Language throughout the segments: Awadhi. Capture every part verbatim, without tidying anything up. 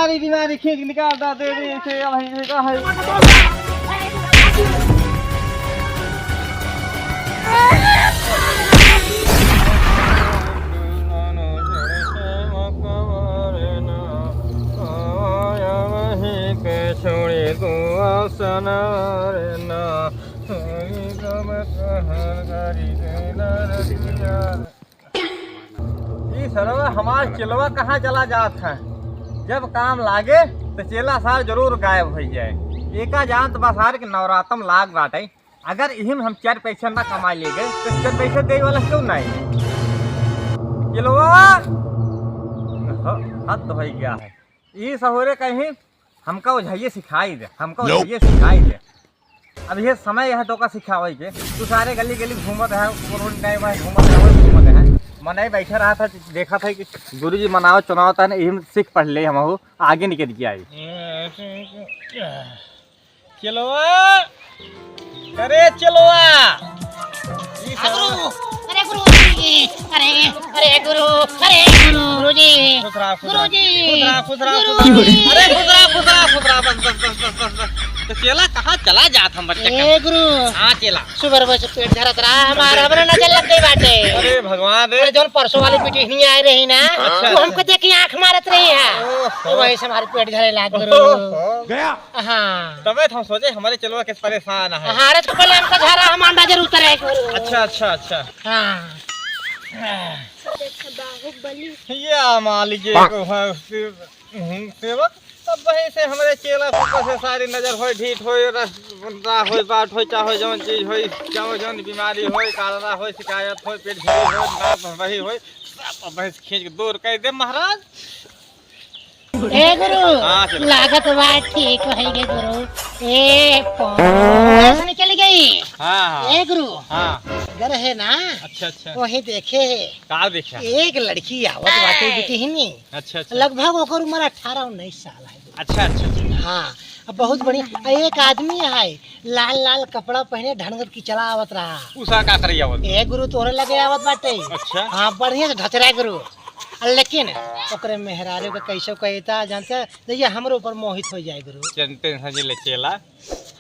सारी बीमारी खींच निकाल दा, दे दे इसे, अब ये का है? ई सरवा हमार चेलवा कहाँ चला जात है? जब काम लागे तो चेला सार जरूर गायब होइ जाए। एका जानत बा सार के नवरातम लाग बाटे, अगर इहिम हम चार पैसा ना कमा लेगे तो चार पैसा देवे वाला क्यों नहीं? चेलवा, ह-, हद होइ गया है। ई सहोरे कहीं हमका ओझाइये सिखाई दे, हमका ओझाइये सिखाई दे। अब ये समय है तोका सिखावे के। तू सारे गली गली घूमत है, कोरोन टाइम है, घूमत है, वही घूमत है। मनई बैठे रहा था, देखा था कि गुरुजी मनावत चुनावत है ना, इही में सीख पढ़ ले हमहू, आगे निकल के आई। चेलवा, अरे चेलवा। ई हाँ, गुरु। अरे गुरु जी, अरे, अरे गुरु, अरे गुरु, गुरु जी, खुश रहा, खुश रहा, गुरु जी, खुश रहा, खुश रहा, गुरु खुश रहा। जी। अरे खुश रहा, खुश रहा, खुश रहा, बस, बस। तो चेला कहाँ चला जात हम बच्चे का? ए गुरु। हाँ चेला। सुबह सुबह से पेट झरत रहा हमार, हमरे नजर लग गई बाटे। अरे भगवान रे। अरे जौन परसों वाली बेटी हियाँ आए रही ना, अच्छा, वो अच्छा। हमको देख के आँख मारत रही है। ओहो। तो वही से हमारे पेट झरे लाग गुरु। ओहो। गया। हाँ। तबे तो हम सोचे हमारे चेलवा कैसे परेशान है। हाँ, अरे तो पहले हमको झरा, हम अंडा जरूर उतरे गुरु। अच्छा, अच्छा, अच्छा। हाँ। बाहुबली। या मालिक, ये को है उसके, हम्म, सेवक। तब वहीं से हमरे चेला के ऊपर से सारी नजर होई, ढीठ होई, रस, राह होई, बाट होई, चाहे जौन चीज होई, चाहे जौन बीमारी होई, कालरा होई, शिकायत होई, पेट झरी होई, नाक भरबही होई, सब वहीं से खींच के दूर कर दे महाराज। ए गुरु, हाँ, चलो। लागत बा ठीक होई गे गुरु। ए, पो-, ऐसे निकल गई। हाँ, हाँ। ए गुरु, हाँ। घर है ना? अच्छा, अच्छा। वही देखे है। का देखे? एक लड़की आवत बाटे बिटिहनी। अच्छा, अच्छा। लगभग ओकर उम्र अठारह उन्नीस साल है। अच्छा, अच्छा, अच्छा। हाँ, अब बहुत बढ़िया। आ, एक आदमी है, लाल लाल कपड़ा पहने, ढंग की चला आवत रहा। उ सार का करी आवत? ए गुरु, तोहरे लगे आवत बाटे। अच्छा। हाँ, बढ़िया से ढचरा गुरु। आ, लेकिन ओकरे मेहरारू के कैसे कहता जानते, तो ये हमरे ऊपर मोहित हो जाए गुरु। टेंशन जिन ले चेला,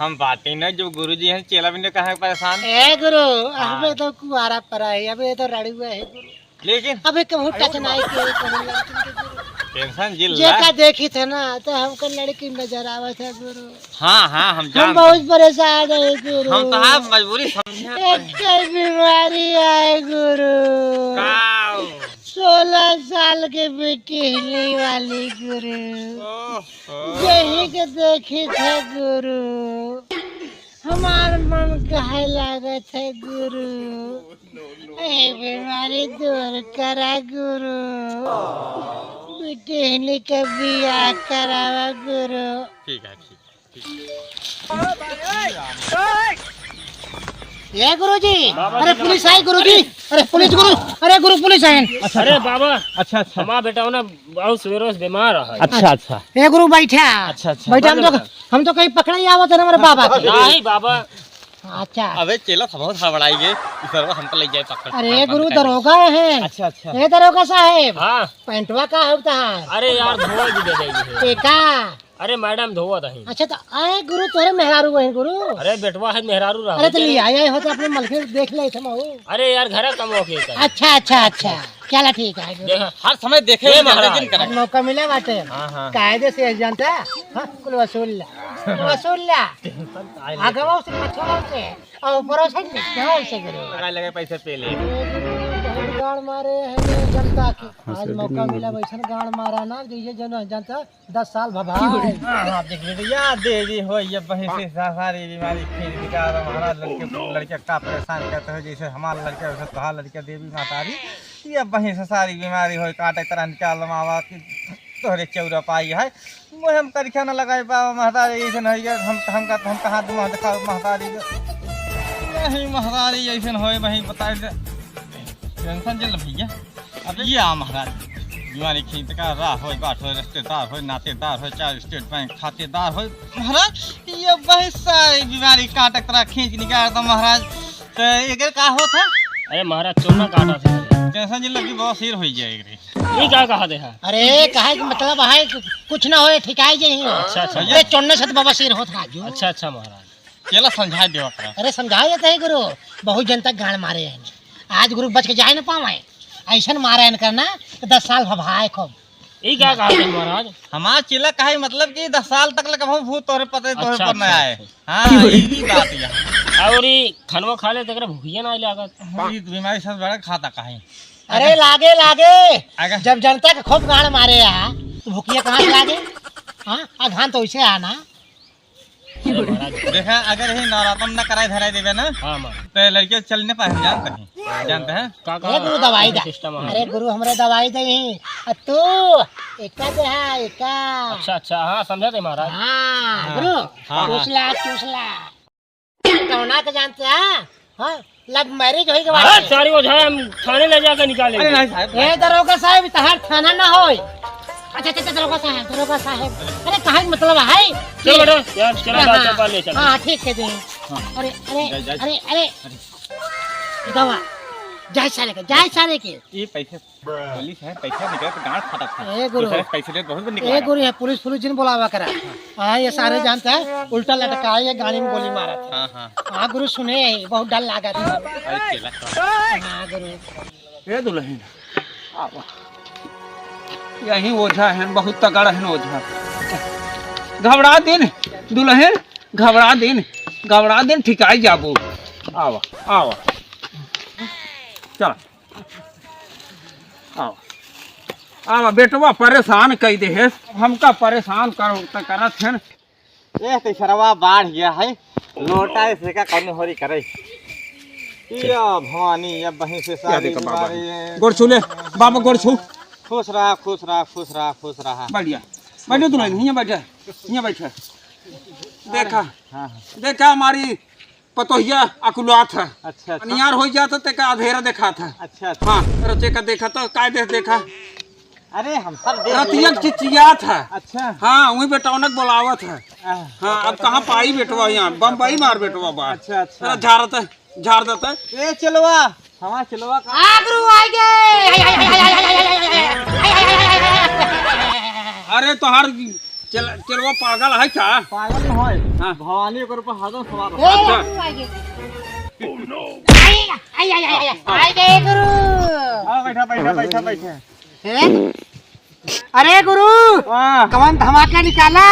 हम बाटी न, जो गुरुजी हैं, चेला भी न कहाँ परेशान। ए गुरु, हाँ। अबे तो कुआरा परा है, अबे तो रड़ुआ है गुरु। लेकिन अबे कहूँ टच नहीं किए, कहूँ लड़किन के गुरु। टेंशन जिन ला। जेका देखी थे ना, तो हमको लड़की नजर आवत है गुरु। हाँ, हाँ, हम हम जानत बहुत हैं। परेशान है गुरु। हम तो आप मजबूरी समझे। एक बीमारी आए गुरु। का? सोलह साल के बिटिहनी वाली गुरु। ओहो। यही के देखी थे गुरु। हमार मन कहे लागत है गुरु। ए बीमारी दूर करा गुरु। बिटिहनी के बियाह करावा गुरु। ठीक है, ठीक है, ठीक है। ए गुरुजी, बाबा अरे जी, पुलिस आई गुरुजी, अरे पुलिस गुरु, अरे गुरु पुलिस आइन। अरे बाबा, अच्छा, अच्छा। हमार बेटा ना बहुत सवेरे से बीमार है। अच्छा, अच्छा। ए गुरु बैठा। अच्छा, अच्छा। बैठा, हम तो, हम तो कहीं पकड़े ही आवत है ना हमारे बाबा के। नहीं बाबा। अच्छा। अबे चेला सब बहुत हड़बड़ाई गए, इस बार हमको ले जाए पकड़। अरे हम गुरु पकड़ दरोगा है। अच्छा, अच्छा। ए दरोगा साहेब। हाँ। पैंटवा का है तहार? अरे यार, धोए भी दे देंगे। ए का? अरे मैडम धोवत है। अच्छा, तो आए गुरु, तोहरे मेहरारू है गुरु? अरे बेटवा है, मेहरारू रहा। अरे तो ले आए, आए हो तो अपने मलकिन देख ले, समझो। अरे यार, घर कम हो के कर। अच्छा, अच्छा, अच्छा। चला ठीक है गुरु। देख, हर समय देखे ए ही महाराज। जिन करे। अब मौका मिला बाटे। हाँ, हाँ। कायदे से जानता है? हाँ, कुल वसूल ला। वसूल ला। आगे वो से, पछवा से। और ऊपर से, क्या से गुरु? लगा लगे पैसे पे ले। बहुत गाड़ मारे हैं ये जनता के। आज मौका मिला, वैसन गाड़ मारा ना, जैसे जन जनता दस साल भभा। हाँ, हाँ, देख ले भैया, देवी हो, ये वहीं से सा-, सारी बीमारी खींच निकाल, हमारा लड़के, लड़के का परेशान करते हो, जैसे हमारा लड़के, वैसे तुम्हारा लड़के, देवी माता री, ये वहीं से सारी बीमारी हो, काटे तरह निकाल मावा की तोहरे चौरा पाई है। मोहे हम करिखा न लगाए बाबा महतारी, ऐसे नहीं है, हम, हम का, हम कहाँ दुआ दिखाओ महतारी के? नहीं महतारी, ऐसे न होए, वहीं बताए दे। टेंशन जिन ले भैया। अब ये आ महाराज, बीमारी खींच का राह होय, बाट होय, रिश्तेदार होय, नातेदार होय, चाहे स्टेट बैंक खातेदार होय, महाराज, ये बहुत सारी बीमारी काटक तरह खींच निकाल दो महाराज। तो एकर का होत है? अरे महाराज, चोना काटा था। टेंशन जिन लगी, बहुत सिर होई जाए एकरे। ई का कहा दे है? अरे, कहे के मतलब है कि कुछ ना होए, ठिकाई जाई। अच्छा, अच्छा। अरे, चोन्ने से तो बवासीर होत है, राजू। अच्छा, अच्छा, महाराज। चला समझाए देवा करा। अरे, समझाए देते हैं गुरु, बहुत जन तक गाड़ मारे हैं। आज गुरु बच के जाए ना पावे, ऐसन मारे हैं करना, तो दस साल भभाए खूब। ई का कहा थे महाराज? हमार चेला कहे मतलब कि दस साल तक ले कबहूँ भूत तोरे पते तोरे अच्छा, पर ना अच्छा, आए। अच्छा। हाँ, यही बात है। और ई खनवा खा ले, तेकरा भूखिया ना लागत। ई बीमारी सब बड़ा खाता कहे। अरे लागे, लागे। आगे। जब जनता के खूब गाड़ मारे आ, तो भूखिया कहाँ से लागे? हाँ, आ धान तो वैसे आ ना। देखा, अगर ही नवरातम न कराए धराए देबे ना, हाँ, माँ। तो लड़कियाँ चल नहीं पाए, जानते हैं, जानते हैं। का, का ए गुरु, दवाई दे। सिस्टम है। अरे गुरु, हमरे दवाई दे ही। आ तू, एका दे हा, एका। अच्छा, अच्छा, हाँ, समझा दे महाराज। हाँ, हाँ। गुरु, हाँ, हाँ। चूस ला, चूस ला। कौना के जानते हैं? हाँ, love marriage होई के अरे, बात है। सारी ओझा हम थाने ले जाके निकालेंगे। अरे नहीं साहब। ए दरोगा साहब, तहार थाना ना होई। अच्छा, अच्छा, अच्छा, दरोगा साहब, दरोगा साहब। अरे, कहाँ मतलब है? चलो बेटा, यार, चलो, हाँ, जाओ, हाँ, चप्पल ले चलो। हाँ, ठीक है, दे। हाँ। अरे, अरे, जा, जा। अरे, अरे। अरे। गवा। जाए सारे के, जाए सारे के। ये पैसे पुलिस है, पैसा निकाल के गांड फाटा था। ए गुरु। दूसरे से पैसे ले बहुत निकला ए है। गुरु, यहाँ पुलिस, पुलिस जिन बुलावा करा। हाँ, ये सारे जानते हैं, उल्टा लटका है, ये गाड़ी में गोली मारा था। हाँ, हाँ। हाँ गुरु, सुने हैं, बहुत डर लगा था। अरे चेला का। हाँ गुरु। ए दुल्हन, आवा। यही ओझा है, बहुत तगड़ा है ओझा। घबरा दिन, दुल्हन, घबरा दिन, घबरा दिन, ठिकाई जाबू। आवा, आवा। चला। आवा। आवा, बेटवा परेशान कई दे है। हमका परेशान कर, करत है। ए, तीसरवा बाढ़ गया है। लोटा से का कौन होरी करे। या भवानी, या बही से या सारी देखा बाबा। बीमारी है। गोड़ छू ले, बाबा गोड़ छू। खुश रहा, खुश रहा, खुश रहा, खुश रहा। बढ़िया। बैठो दुल्हन, हियाँ बैठा, हियाँ बैठा। देखा, हाँ, हाँ। देखा हमारी पतोहिया अकुलात है। अच्छा, अच्छा। अनियार हो जात है, तेका अधेरा देखात है। अच्छा, अच्छा। हाँ, रचे का देखा तो काय देख देखा। अरे, हम सब देख रतिया लिए। चिचियात है। अच्छा। हाँ, वही बेटौनक बोलावत है। आह। हाँ, अब कहाँ पाई बेटवा यहाँ, बम्बई मार बेटवा बा। अच्छा, अच्छा। अरे, झारत है, झार देता है। ए, चेलवा, हमार चेलवा का आ गुरु, आ गए। अरे, तोहार चेल-, चेलवा पागल है का? पागल न होय। हाँ। भवानी ओकर ऊपर हरदम सवार ए, रहे। अच्छा। गुरु, आ गए। आई, आई, आई, आई, आई, आई गए गुरु। हाँ, बैठा, बैठा, बैठा, बैठा। ए? अरे गुरु, हाँ। कवन धमाका निकाला?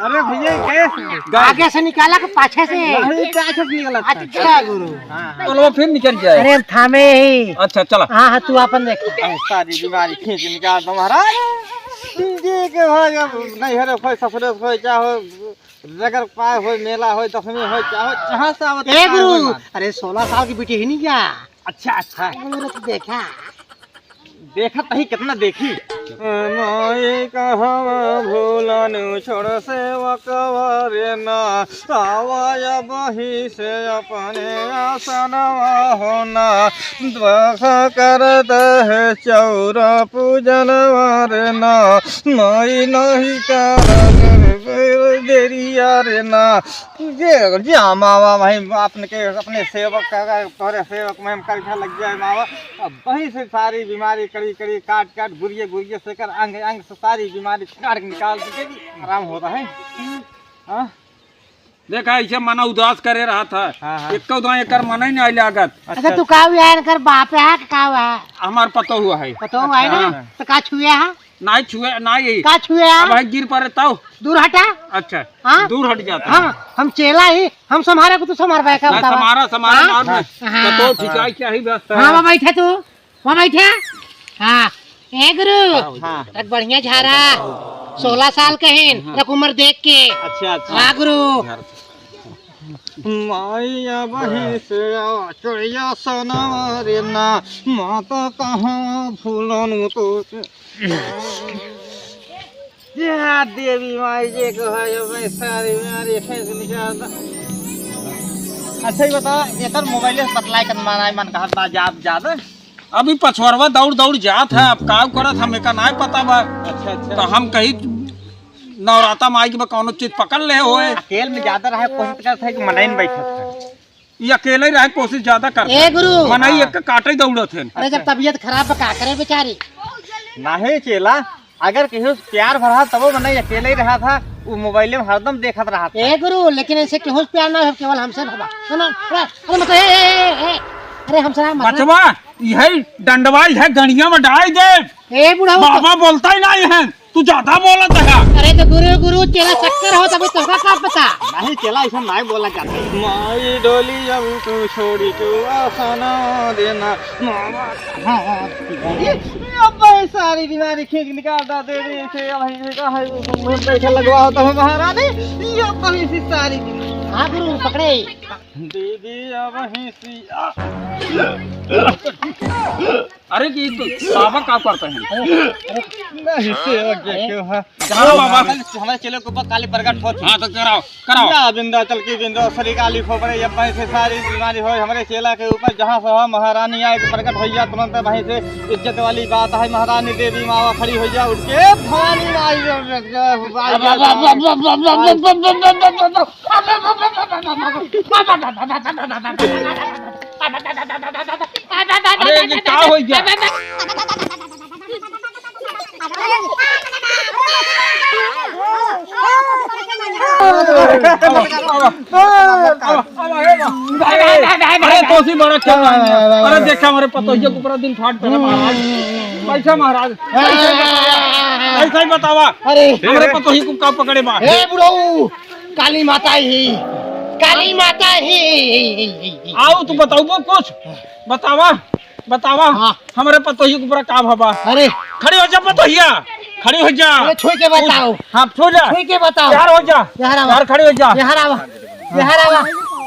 अरे भैया, कैसे? आगे से निकाला कि पाछे से? नहीं, पाछे से निकाला। अच्छा गुरु। हाँ, हाँ। चलो फिर निकल जाए। अरे थामे ही। अच्छा, चला। हाँ, हाँ, तू अपन देख। अब सारी बीमारी खींच निकाल दो महाराज। ठीक है भाई, अब नहीं है रे, कोई ससुरे से कोई क्या हो, रगड़ पाए हो, मेला हो, दसवीं हो, क्या हो, जहाँ से आवत ए है, गुरु, हो ना। अरे सोलह साल की बेटी है नहीं क्या? अच्छा, अच्छा। अरे तो देखा। देखत ही कितना देखी। माई कहवा भूलन छोड़ सेवकवा रे ना, आवा अबही से अपने आसनवा हो ना। द्वास करत है चौर पूजनवा रे ना, माई नहीं कर देरिया रे ना। जे, जे हम आवा भाई, अपने के, अपने सेवक का, तोरे सेवक में हम करीछा लग जाए मावा। अब वहीं से सारी बीमारी कड़ी कड़ी काट काट गुरिये गुरिये से कर अंग अंग से सारी बीमारी काट के निकाल सके जी, आराम होता है। हाँ? देखा, ऐसे मना उदास करे रहा था। हाँ, हाँ। एक तो दो एकर मना ही नहीं लागत। अच्छा, अच्छा। तू का हुआ है, इनकर बाप है कि का हुआ है? हमार पतोहू है। पतोहू है ना? हाँ। तो का छुए है? नाहीं छुए, नाहीं। का छुए है? अब भाई गिर पड़े तब। दूर हटा। अच्छा। हाँ? दूर हट जाता है। हाँ, हम चेला ही, हम संभारे को तू संभार भाई का ना, बतावा। संभारा, संभारा, हाँ? मार में। हाँ। तो, तो ठीक है, क्या ही व्यवस्था हाँ, है? वहाँ बैठे तू, वहाँ बैठे। हाँ, ए गुरु, हाँ। एक बढ़िया झारा, सोलह साल के हैं, हाँ। एक उम्र देख के। अच्छा, अच्छा। हाँ गुरु। माई अबही से आ चुड़िया सनवा रे ना, माता कहाँ भूलन तो से। या देवी माई जे कहा, यो भाई सारी मारी फेंक निकाल। अच्छा, ये बता, एकर मोबाइल से बतलाए कर माना मन कहत बा, जात, जात। अभी पछवरवा दौड़, दौड़ जात है, अब का करत हम एका नाय पता बा। अच्छा, अच्छा। तो हम कही नवराता में आई के बा कौनो चीज पकड़ ले होए। अकेल में ज्यादा रहे, कोशिश करत है कि मनई में बैठत है। ये अकेले रहे, कोशिश ज्यादा करत ए है। गुरु। मनई हाँ। एक काटे दौड़त है। अरे जब तबीयत खराब बा, का करे बेचारी? नाही चेला, अगर केहू से प्यार भरा तबो मनई अकेले ही रहा था, वो मोबाइल में हरदम देखत रहा था। ए गुरु, लेकिन ऐसे केहू से प्यार ना हो, केवल हमसे भवा। सुनो, अरे, अरे मत, ए, ए, ए, ए, अरे हमसे ना, मत ना। बचवा, यही डंडवा, यह गणिया में डाल दे। ए बुढ़ऊ, बाबा बोलता ही नहीं है, तू ज्यादा बोलत है। अरे तो गुरु, गुरु, चेला शक्कर हो, तब तोहका का पता? नहीं चेला, ऐसा नहीं बोला जाता। माई डोली अब तू छोड़ी के आसना देना। हाँ, हाँ। ये, ये अब ये सारी बीमारी खींच निकालता देवी से, अब ये का है, वो, वो, वो पैसा लगवा होता है महारानी, ये अब ये सारी बीमारी। हाँ गुरु, पकड़े। दीदी अब ही सी-, अरे कि तो बाबा का करता है? नहीं, सेवक जी, क्यों है? कहाँ बाबा? हमारे चेले के ऊपर काली प्रकट होत है। हाँ, तो कराओ, कराओ। या विंध्याचल की विंध्याचली काली खोपड़े, ये वहीं से सारी बीमारी होय। हमारे चेला के ऊपर जहाँ से हो महारानी आए के प्रकट होइया, तुरंत वहीं से इज्जत वाली बात है। महारानी देवी मावा खड़ी होइया, उठ के भवानी माई। अरे, ये का हो गया? अरे, तोसी बड़ा खेल रहा है। अरे, देखा हमारे पतोहिया के ऊपर दिन फाट पड़ा महाराज। बैठा महाराज। ऐसा ही बतावा। अरे। हमरे पतोही को का पकड़े बा? हे बुढ़ऊ, काली माता ही, काली माता ही। आओ, तू बताओ कुछ। बतावा, बतावा। हाँ। हमरे पतोही के ऊपर का भवा? अरे। खड़ी हो जा पतोहिया, खड़ी हो जा। अरे, छुई के बताओ। हाँ, छू जा। छुई के बताओ। यार हो जा। यार आवा। यार खड़ी हो जा। यार आवा। यार आवा।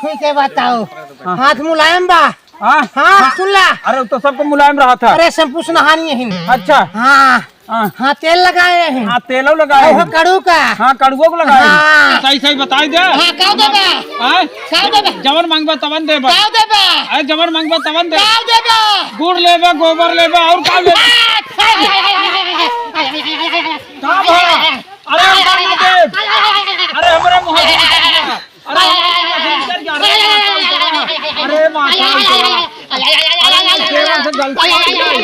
छुई के बताओ। हाँ। हाथ मुलायम बा। हाँ? हाँ, हाँ। सुन ला। अरे, तो सबको मुलायम रहा था। अरे, शैम्पू से नहानी है। अच्छा। हाँ। हाँ। हाँ, तेल लगाए हैं। हाँ, तेलो लगाए हैं। कड़ू का। हाँ, कड़ुओ को लगाए हैं। हाँ। सही, सही बताई दे। हाँ, काव देबा? हाँ? काव देबा? जवन मांगबा तवन देबा। काव देबा? अरे, जवन मांगबा तवन देबा। काव देबा? गुड़ लेबा, गोबर लेबा, और का लेबा? का भा? अरे, हम ना देब। अरे, हमरे मुँह से निकल गया। अरे, अरे, माता, अरे, माता, अरे, सेवा से गलती हो गई।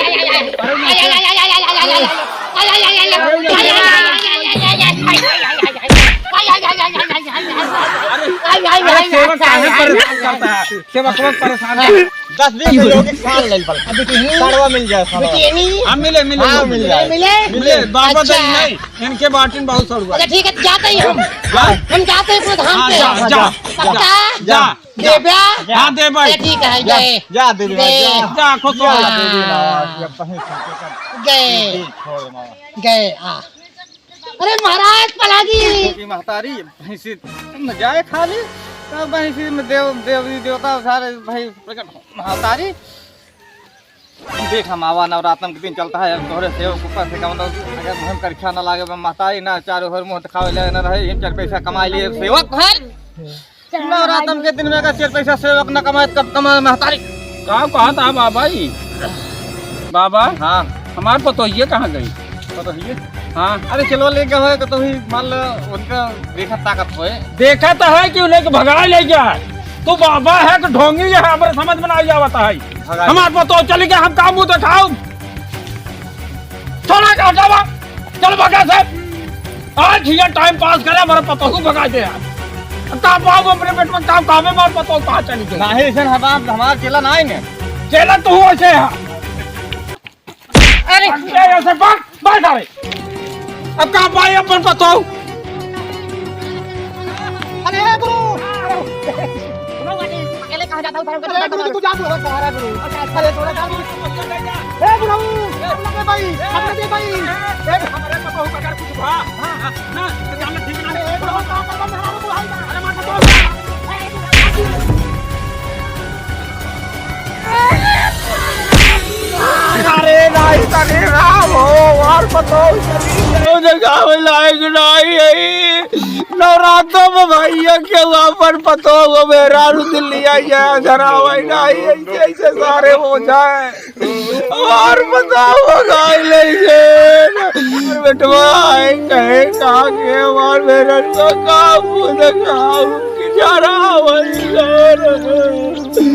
अरे, अरे, सेवक काहे परेशान करता है? सेवक बहुत परेशान है। दस बीस लोग एक साल ले पल। अभी तो नहीं। सड़वा मिल जाए, सड़वा। बेटी, ये नहीं। हाँ, मिले, मिले, हाँ, मिले। मिल जाए। मिले, बाबा अच्छा। दई नहीं। इनके बाटिन बहुत सड़ुआ। अच्छा, ठीक है, जाते ही हम। हाँ? हम जाते हैं अपने धाम हाँ, पे। जा, जा, पक्का? जा, जा। देब्या? हाँ, देब्या। अच्छा, ठीक है, जा, गए। जा, देवी माँ, गए। जा। जा, खुश हो। जा, देवी माँ, हाँ। अब कहीं से गए। छोड़ माँ। गए, हाँ। अरे महाराज, पलागी। छोटी महतारी, भैंसी न जाए खाली, तब भैंसी में देव, देवी देवता सारे भाई प्रकट हो। महतारी, देख, हम आवा नवरातन के दिन चलता है, तोहरे सेवक ऊपर से कम लोग, अगर मुँह में करिखा न लागे, बा महतारी ना चारों ओर मुँह दिखावे ले न रहे, हम चार पैसा कमाई लिए सेवक भर। नवरातन के दिन में अगर चार पैसा सेवक न कमाए, कब कमाए महतारी? का कहत है बाबा ई? बाबा, हाँ। हमार पतोहिए कहाँ गई? पतोहिए? हाँ। अरे चलो लेके होए तो ही मान लो उनका देखा ताकत होए। देखा तो है कि उन्हें के भगाए ले गया है। तू बाबा है कि ढोंगी है, हमारे समझ में ना आवत है। भगाए। हमार पतोह चली गया, हम का मुँह देखाऊ? छोड़ा का हटावा, चल भगा से। आज ये टाइम पास करे, हमारा पतोह को भगा दे यार। अब का पाऊ अपने पेट में, का काम है, हमार पतोह कहाँ चली गई? नहीं, ऐसे हमार, हमार चेला ना आएंगे। चेला तू ऐसे है। अरे। अरे, ऐसे बात, बात आ रही। अब का पाई अपन पतोह? अरे, गुरु। अकेले कहाँ जाता हूँ, धर्म का अरे, गुरु, तू जा, तू सहारा, गुरु। अरे, थोड़ा जा, गुरु। ए, गुरु, अपने दे भाई, अपने दे भाई। ए, हमारे पतोह का कर कुछ भा। हाँ, हाँ, ना, तो जाना ठीक ना। अरे, ए, गुरु, का कर, का कर, का कर, का कर। अरे, मार पतोह। अरे नाई, अरे राम हो, और पतोह चली गई। जगह में लायक नाई है। नवरात्रों में भैया के अपन पतोह को मेहरारू दिल्ली आई है, घर आवे नाई, ऐसे, ऐसे सारे हो जाए। और पतोह को गाय ले गए। और बेटवा है, कहे कहाँ के, और मेहरारू को कहाँ मुँह दिखाऊं कि जरा वही घर।